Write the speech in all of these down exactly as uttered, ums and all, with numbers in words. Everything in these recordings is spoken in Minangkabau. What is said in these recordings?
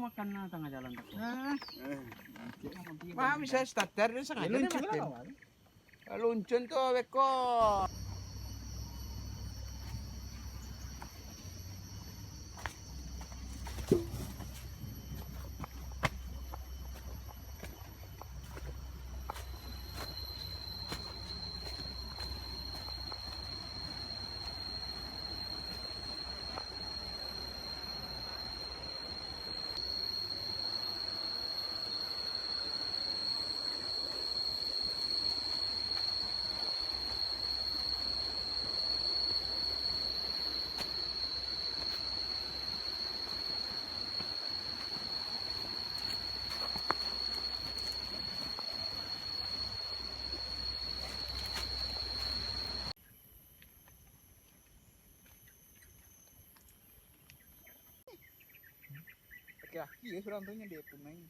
Makan lah tangah jalan tak. Nah. Wah, bisa starter dia sengaja dia makan. Luncun tu beko. Laki-laki ya surang tu nyo dia pemain.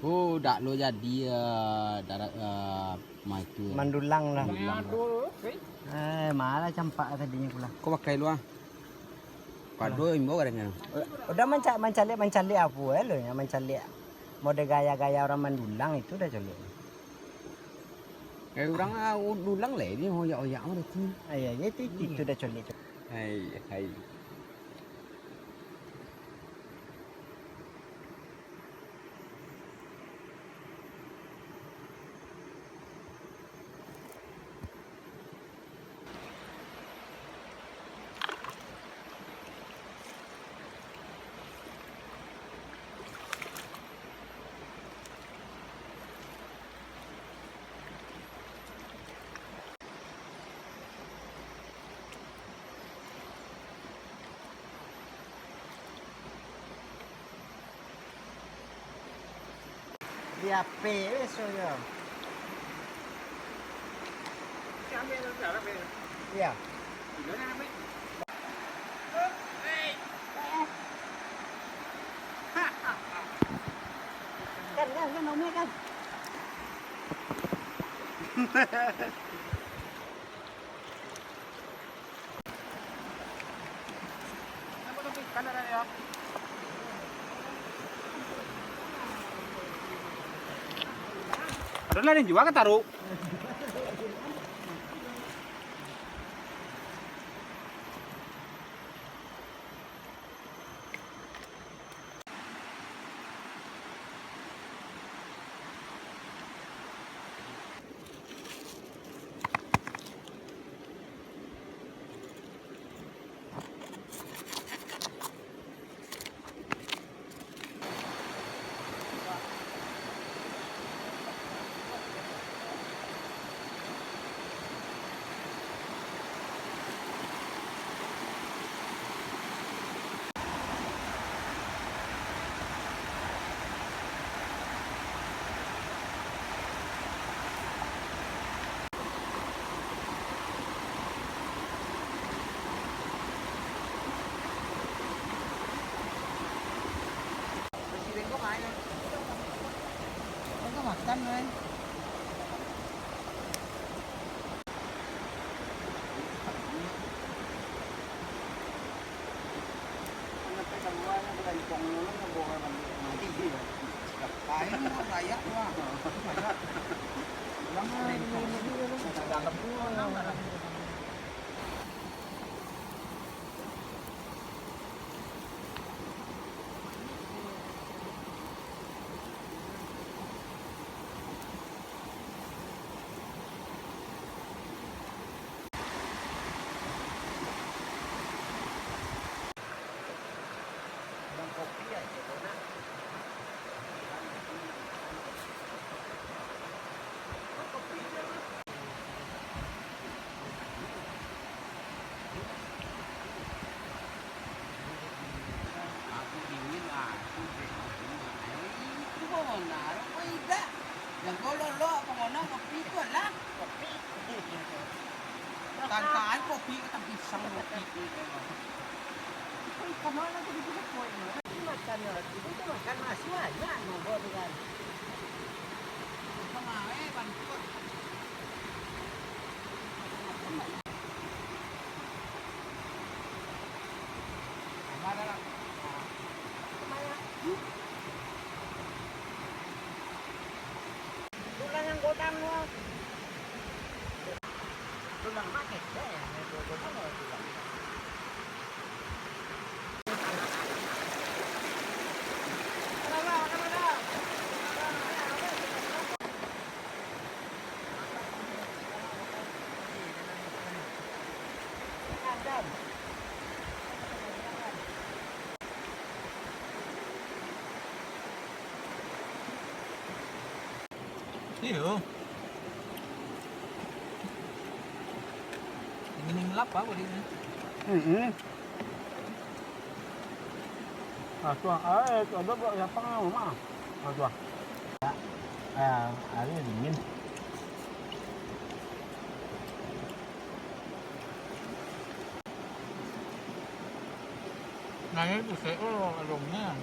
Oh, dak lo jadi, eh, darat, eh, ma itu, eh. Mandulang lah. Mandulang. Eh, malah campak tadinyo pulang. Kau pakai lu, ah? Pado imbau kadang-kadang. Udah manca-, mancaliak-mancaliak apo, eh, lo, yang mancaliak mode gaya-gaya urang mandulang itu dah caliak. Kayak urang, ah, dulang lah, ini oyak-oyak mah tu. Ah, iya, iya, itu, itu, itu dah caliak tu. Hai, hai. Di H P besok yo. Iya. Kan, kan, kan, Umi, kan. Ado lah nan jua ka taruh. Jago lolok, apa kopi tu lah. Kopi. Tantangan kopi, kata pisang kopi. Oi, kamana tadi tu kopi? Makan lah, itu makan nasi banyak, mangga tu kan. Kamae bantuak. Tulang yang godang tu. Tulang makan, eh, yang godang tu tulang. Iyo. Dingin-dingin lapar kok dingin. Mm-mm. Ah, tuang, ah, eh, tu ada buat lapang lah, Mak. Ah, tuang. Ah, air dingin. Nah, ini pusek, oh, alumnya.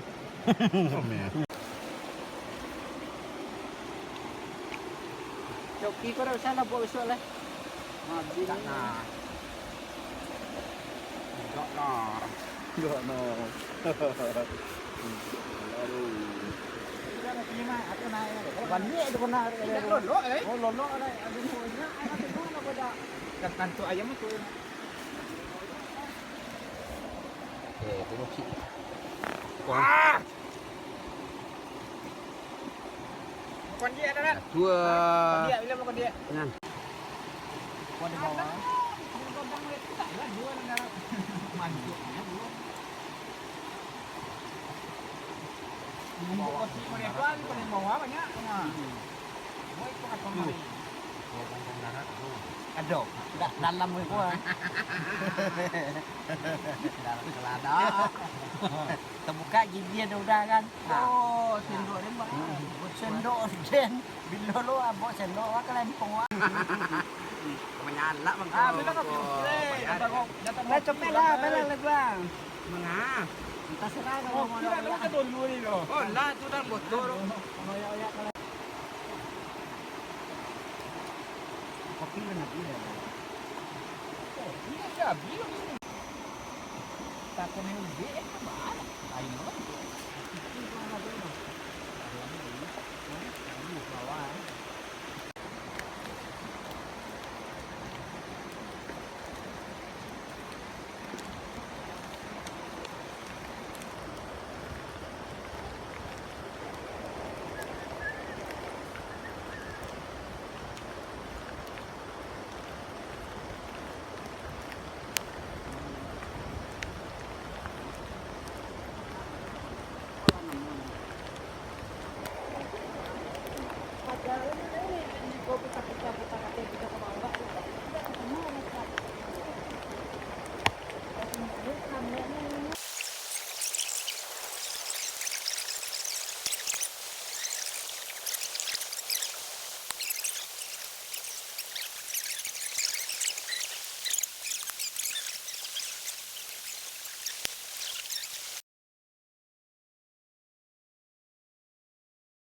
Coki ko dak usah lah buat besok lah. Mabin. Dak nah. Dak nah. Dak nah. Aduh. Banyak tu kena. Tidak lolok, eh? Oh, lolok lah. Aduh, banyak. Aduh, mana pada. Kan kantuk ayam tu. Eh, tengok cik. Wah. Makan dia dah, Rat. Tua. Makan dia, bila makan dia? Nah. Kau ada bawah. Ada. Dia godang dia tu tak lah, dua dah. Mantuknya dua. Bumbu kopi mereka ni paling bawah banyak. Nah. Ado, dak dalam ke gua. Dalam kelada. Terbuka gigi ada udah kan. Oh, sendok dia, Mbak. Sendok den. Bilo lo abok sendok wak kelempong wak. Menyalak bang. Ah, bilo kopi. Dah copek lah, belah lah gua. Mengah. Entah serah kalau mau. Oh, lah tu dah botol. Kopi lah nak bila. Kopi lah siap bila. Takkan yang lebih, eh, kemana?